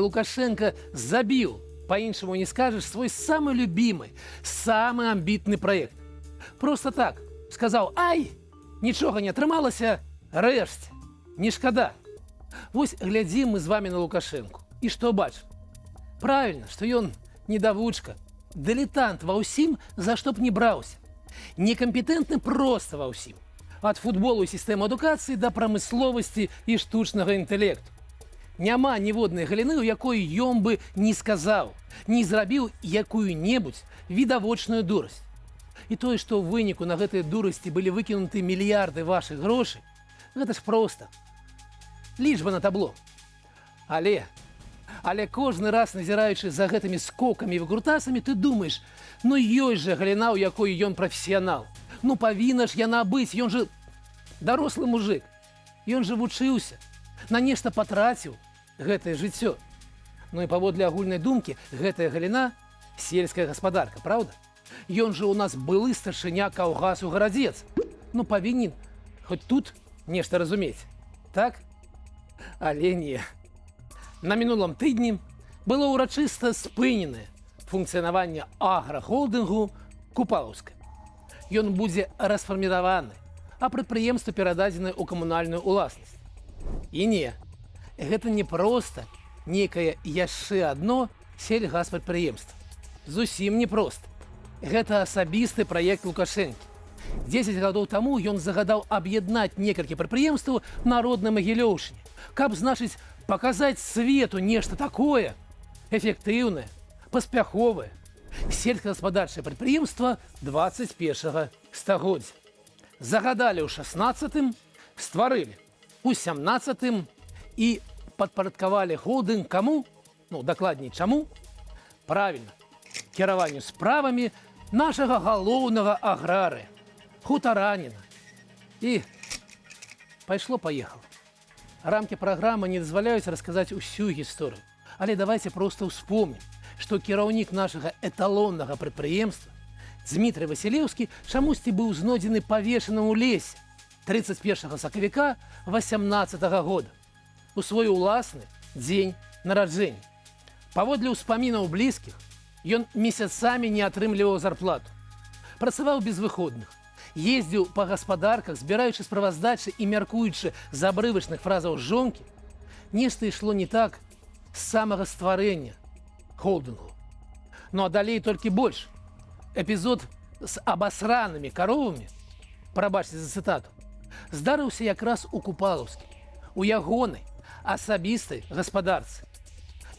Лукашэнка забіў, па-іншаму не скажаш, свой самы любімы, самы амбітны праект. Проста так сказаў: «Ай, нічога не атрымалася, рэжце, не шкада». Вось глядзім мы з вами на Лукашэнку. І што бачым? Правільна, што ён недавучка, дылетант ва ўсім, за што б не браўся. Некампетэнтны проста ва ўсім. Ад футболу і сістэмы адукацыі да прамысловасці і штучнага інтэлекту. Няма ніводнай галіны, у якой ён бы не сказаў, не зрабіў якую-небудзь відавочную дурасць. І тое, што ў выніку на гэтыя дурасці былі выкінуты мільярды вашых грошай, гэта ж проста лічба на табло. Але кожны раз, назіраючы за гэтымі скокамі і выкрутасамі, ты думаеш: ну ёсць жа галіна, у якой ён прафесіянал. Ну павінна ж яна быць, ён жа дарослы мужик. Ён жа вучыўся, на нешта патраціў гэтае жыццё. Ну і паводле агульнай думкі, гэтая галіна — сельская гаспадарка, праўда? Ён жа у нас былы старшыня калгасу «Гарадзец». Ну павінен хоць тут нешта разумець. Так? Але не. На мінулым тыдні было ўрачыста спыненае функцыянаванне аграхолдынгу «Купалаўска». Ён будзе расфарміраваны, а прадпрыемства перададзены ў камунальную уласнасць. І не, гэта не проста некае яшчэ адно сельгаспрадпрыемства. Зусім не проста. Гэта асабісты праект Лукашэнкі. 10 гадоў таму ён загадаў аб'яднаць некалькі прадпрыемстваў на роднай Магілёўшчыне, каб, значыць, паказаць свету нешта такое эфектыўнае, паспяховае сельскагаспадарчае прадпрыемства 21 стагоддзя. Загадалі ў 16, стварылі у 17 і падпарадкавалі холдынг каму? Ну, дакладней, чаму? Правільна, кіраванню справамі нашага галоўнага аграрыя, хутараніна. І пайшло-паехала. Рамкі праграмы не дазваляюць расказаць усю гісторыю. Але давайте проста ўспомнім, што кіраўнік нашага эталоннага прадпрыемства Дзмітрый Васілеўскі чамусьці быў знойдзены павешаным у лесе 31 сакавіка 18 года у свой уласны дзень нараджэння. Паводле ўспамінаў блізкіх, ён месяцамі не атрымліваў зарплату. Працаваў без выходных, ездзіў па гаспадарках, збіраючы справаздачы, і, мяркуючы з абрывачных фразаў жонкі, нешта ішло не так з самага стварэння холдынгу. Ну а далей толькі больш. Эпізод з абасранымі каровамі, прабачце за цытату, здарыўся якраз у Купалаўскі, у ягонай асабістай гаспадарцы,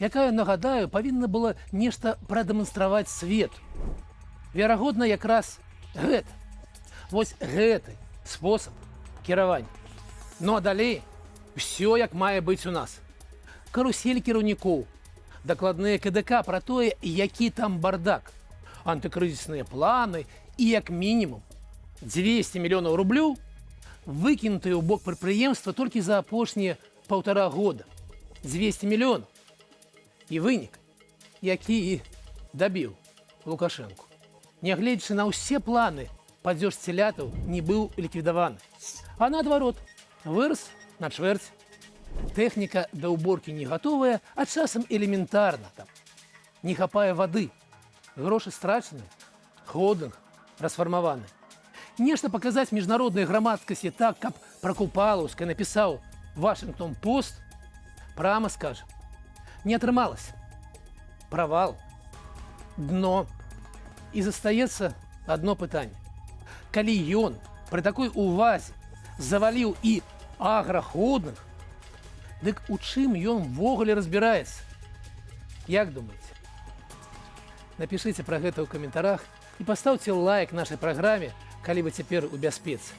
якая, нагадаю, павінна была нешта прадэманстраваць свету. Верагодна, якраз гэта. Вось гэты спосаб кіравання. Ну а далей ўсё як мае быць у нас. Карусель кіраўнікоў, дакладныя КДК пра тое, які там бардак, антыкрызісныя планы і як мінімум 200 мільёнаў рублёў, выкінутыя ў бок прадпрыемства толькі за апошнія паўтара года. 200 мільёнаў. І вынік, які і дабіў Лукашэнку. Нягледзячы на ўсе планы, падзёж цялятаў не быў ліквідаваны. А наадварот, вырас на чвэрць. Тэхніка да ўборкі не гатовая, а часам элементарна там не хапае вады. Грошы страчаны, холдынг расфармаваны. Нешта паказаць міжнароднай грамадскасці так, каб пра Купалаўскае напісаў «Вашынгтон Пост», прама скажам, не атрымалася. Правал, дно. І застаецца одно пытанне. Калі ён пры такой увазе заваліў і аграхолдынг, дык у чым ён увогуле разбіраецца? Як думаеце? Напішыце пра гэта ў каментарах і пастаўце лайк нашай праграме, калі вы цяпер у бяспецы.